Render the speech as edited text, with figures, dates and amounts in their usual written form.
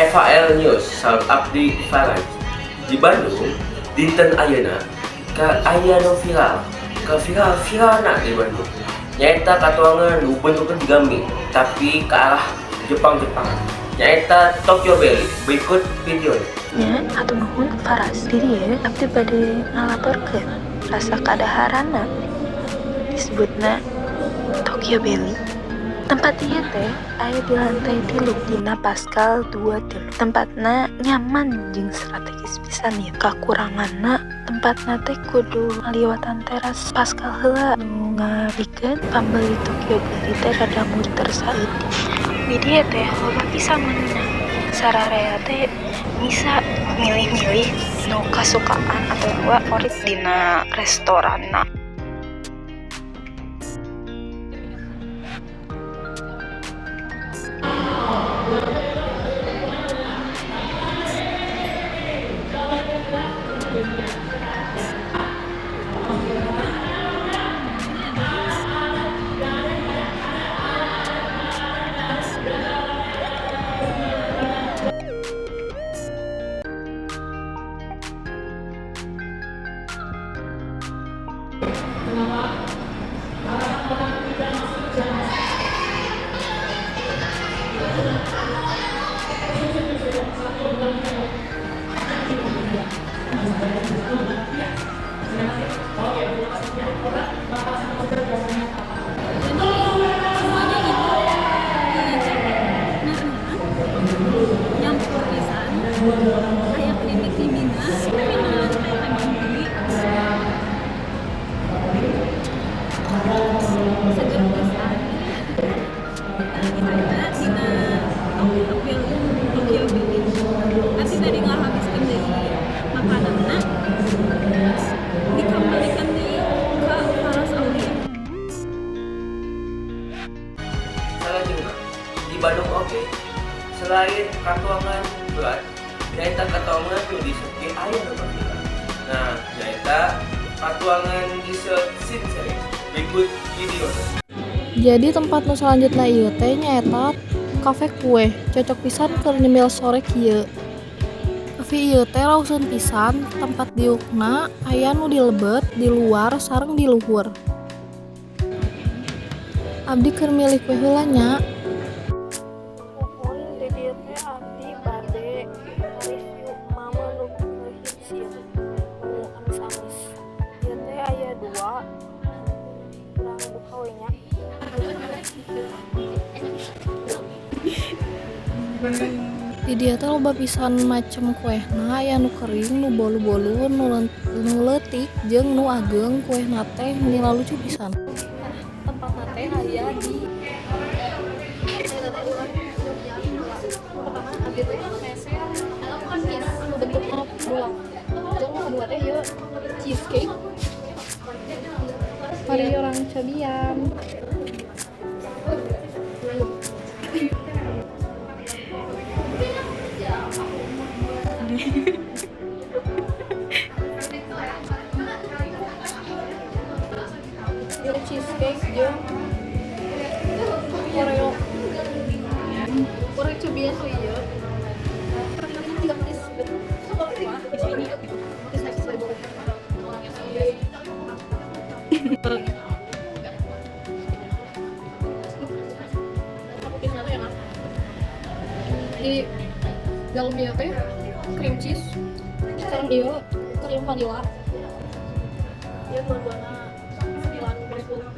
FAL News, saur abdi Faraj. Di Bandung, dinten ayeuna ka aya nu viral. Ka viral viralna di Bandung. Nyaeta katuangan nu bentukna jiga mie, tapi ke arah Jepang-Jepang. Nyaeta Tokyo Belly. Berikut videonya. Nya, hatur nuhun Faras. Di dieu abdi bade ngalaporkeun rasa kadaharanna disebutna Tokyo Belly. Tempat ieu teh aya di lantai 3 dina Paskal 23. Tempatna nyaman jeung strategis pisan ieu. Kakuranganna, tempatna teh kudu ngaliwatan teras Paskal heula, nu ngabikeun pambeli Tokyo Belly teh rada muter saeutik. Di dieu teh loba pisan menuna. Sararea teh bisa milih-milih nu kasukaan atawa favorit dina restoranna. Semuanya gitu nyampur pisan, aya creamy creamyna, minum teh lemon tea seger pisan. Ayeuna dina Tokyo Belly, Tokyo Belly nanti tadi ngahabiskeun deui makananna, dikembalikan deui ka Faras Aulia. Selanjutnya, di Bandung oge, selain katuangan berat, nyaeta katuangan nu dessert ge aya nu viral. Nah, nyaeta katuangan dessert Shinsei. Berikut videonya. Jadi tempat nu selanjutna ieu teh nyaeta kafe kue, cocok pisan keur nyemil sore kieu. Kafe ieu teh rauseun pisan, tempat diukna aya nu di lebet, di luar, sareng di luhur. Abdi keur milih kue heula nya. Nuhun, di dieu teh abdi bade nge-review menu nu hits ieu, nu amis-amis. Ieu teh aya dua, urang buka we nya. Di dieu teh loba pisan macem kuehna, aya nu kering, nu bolu-bolu, nu leutik jeung nu ageung. Kuehna teh meni lalucu pisan. Tempatna teh aya di Pertama abdi teh meser anu bentukna bulat, jeung nu kadua teh ieu cheesecake. Mari urang cobian. Ieu cheesecake jeung Oreo. Urang cobian we ieu. Tiga manis. Di sini. Enak. Di dalamnya teh cream cheese, sareng ieu krim vanilla. Ieu dua-duana 90.